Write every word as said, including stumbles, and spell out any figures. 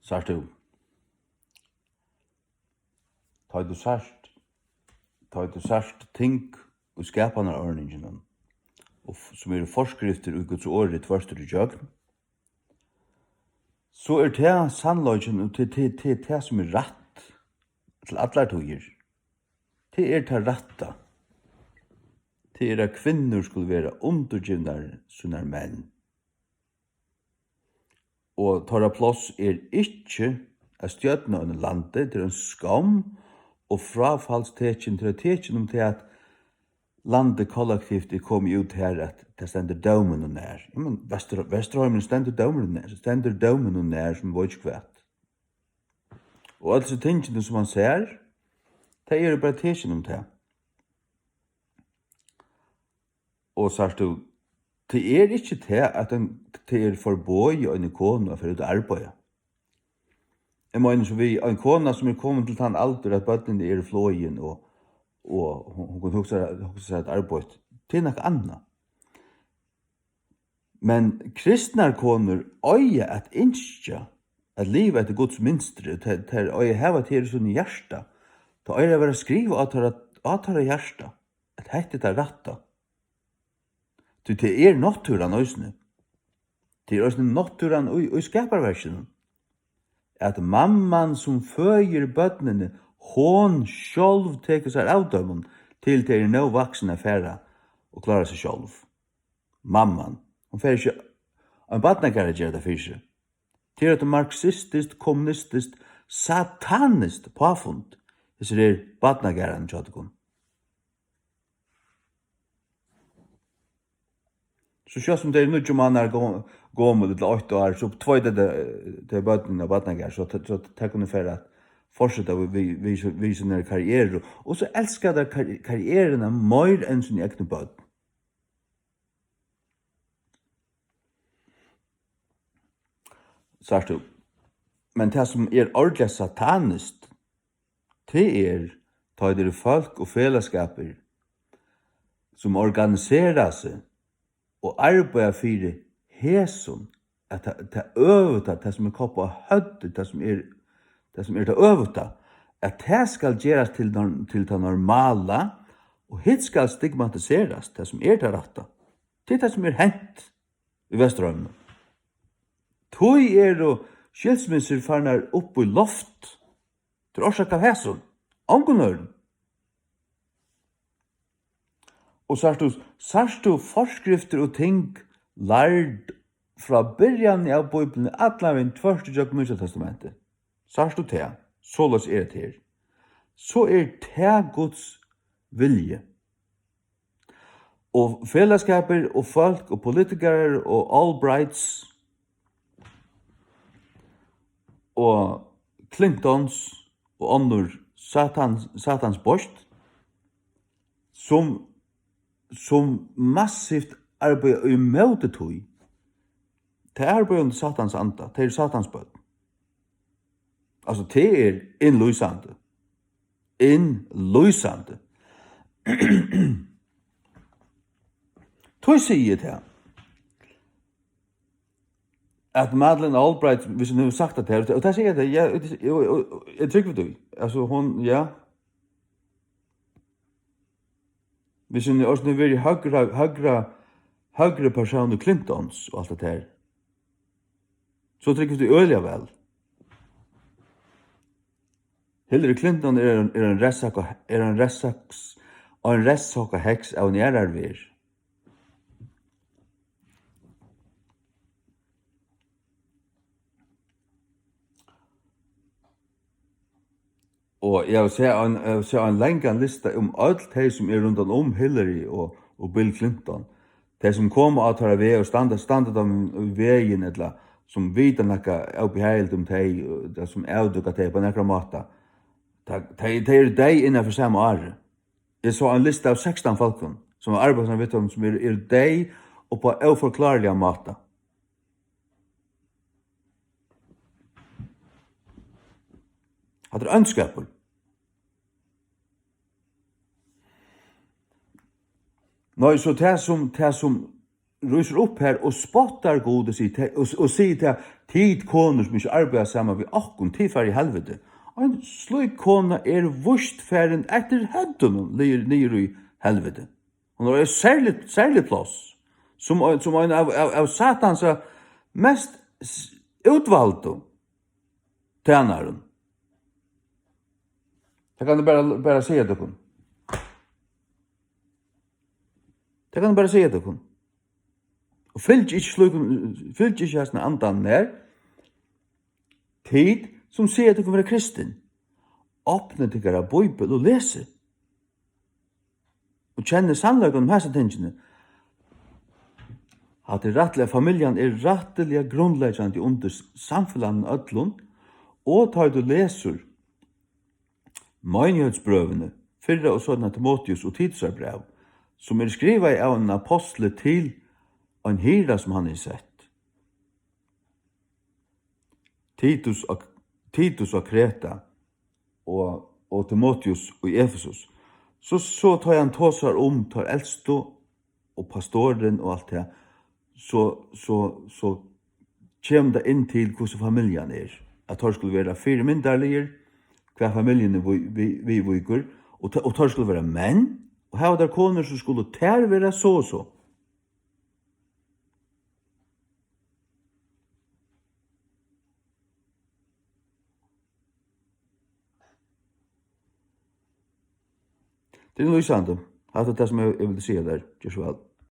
Sært tú? Tá ið tú sært, tá ið tú sært ting í skapanarordninginum, og f-, sum eru forskriftir í Guds orði tvørtur ígjøgn, so er tað sannleikin, og tað, tað, tað er tað, sum er rætt til allar tíðir. Tað er tað rætta. Tað er, at kvinnur skulu vera undirgivnar sínar menn. Og teirra pláss er ikki at stjórna einum landi, tað er ein skomm og fráfallstekin, tað er tekin um tað, at landið kollektivt er komið út har, at tað stendur dóminum nær. Jamen, Vestur-, Vesturheimurin stendur dóminum nær, stendur dóminum nær, sum veit ikki hvat. Og øll hesi tingini, sum hann sær, tey eru bara tekin um tað. Og sært tú, tað er ikki tað, at ein, tað er forboðið eini konu at fara út at arbeiða. Eg meini so við, ein kona, sum er komin til tann aldur, at børnini eru flogin, og, og hon, hon kann hugsa, hugsa sær at arbeitt. Tað er nakað annað. Men kristnar konur eiga at ynskja at liva eftir Guds mynstri, og tær, tær eiga at hava tað í sínum hjarta. Tað eigur at vera skrivað á teirra, á teirra hjarta, at hetta er tað rætta. Tí tað er náttúran eisini. Tað er eisini náttúran í, í skaparverkinum. At mamman, sum føðir børnini, hon sjálv tekur sær av teimum, til tey eru nóg vaksin at fara og klára seg sjálv. Mamman, hon fer ikki ein barnagarð at gera tað fyri seg. Tað er eitt marxistiskt, kommunistiskt, sataniskt páfund, hesir her barnagarðarnir hjá tykkum. So sjálvt um tey eru níggju mánaðar gom-, gomul, ella eitt ár, so tveita tey, tey børnini á barnagarð, so, so tey kunnu fara at fortseta við, við, við, við sína karrieru. Og so elska tey kar-, karrieruna meir enn síni egnu børn. Sært tú? Men tað, sum er ordiliga sataniskt, tað er, tá ið tað eru fólk og felagsskapir, sum organisera seg og arbeiða fyri hesum, at tað, tað øvuta, tað, sum er koppað á høvdið, tað, sum er, tað, sum er tað øvuta, at tað skal gerast til norm-, til tað normala, og hitt skal stigmatiserast, tað, sum er tað rætta. Tað er tað, sum er hent í Vesturheiminum. Tí eru skilsmissur farnar upp í loft. Tað er orsakað av hesum. Ongum øðrum. Og sært tú, sært tú forskriftir og ting lærd frá byrjanini av Bíbliuni allan vegin tvørtur gjøgnum Nýggja Testamentið. Sært tú tað? Soleiðis er tað her. So er tað Guds vilji. Og felagsskapir og fólk og politikarar og Albrights og Clintons og onnur satans, satans borskt, sum, sum massivt arbeiða ímóti tí, tey arbeiða undir satans anda, tey eru satans børn. Altso, tað er innlýsandi. Innlýsandi. Tí sigi eg tað, at Madeleine Albright, viss hon hevur sagt tað her, og tað sigi eg tað, ja, eg, eg, eg, eg trúgvi tí. Altso, hon, ja. Viss hon eisini hevur verið høgra, høgra, høgri persónur Clintons og alt tað har, so trúgvi eg tí øgiliga væl. Hillary Clinton er ein, er ein revsokka-, er ein revsoks-, ein revsokkaheks av eini aðrari verð. Og eg havi sæð ein, eg havi sæð ein langan lista um øll tey, sum eru rundan um Hillary og, og Bill Clinton. Tey, sum koma á teirra veg og standa, standa teimum í vegin, ella sum vita nakað óbehagligt um tey, og tað, sum avdúka tey upp á nakran máta. Tað, tey, tey eru deyð innan fyri sama ári. Eg sá ein lista av sekstan fólkum, sum hava arbeitt saman við teimum, sum eru, eru deyð upp á óforklárligan máta. Hatta er óndskapur. Nei, so tað sum, tað sum rísur upp her og spottar Gud og sigur, og, og sigur til, tit konur, sum ikki arbeiða saman við okkum, tit fara í helviti. Ein slík kona er víst farin eftir høvdinum niður, niður í helviti. Hon er eitt serligt, serligt pláss, sum ein, sum ein av, av, av Satans mest s-, útvaldu tænarum. Tað kann eg bara, bara siga tykkum. Tað kann eg bara siga tykkum. Og fylg ikki slíkum, fylg ikki hasum andanum her. Tit, sum siga tykkum vera kristin, opnið tykkara bíbel og lesið. Og kennið sannleikan um hasi tingini. At tað rættiliga, familjan er rættiliga grundleggjandi undir s-, samfelagnum øllum, og tá ið tú lesur meinigheitsbrøvini, fyrra og seinna Timoteus og Titusarbræv, sum eru skrivaði av einum apostli til ein hirða, sum hann hevði sett. Titus á, Titus á Kreta og, og Timoteus í Efesus. So, so tá hann tosar um teir elstu og pastorin og alt tað, so, so, so kemur tað inn til, hvussu familjan er. At teir skulu vera fyrimyndarligir, hvat familjuni vi-, vi-, viðvíkur, og te-, og teir skulu vera menn, og hava teir konur, so skulu tær vera so og so. Tað er lýsandi. Hatta er tað, sum eg, eg vildi siga tær. Ger so væl.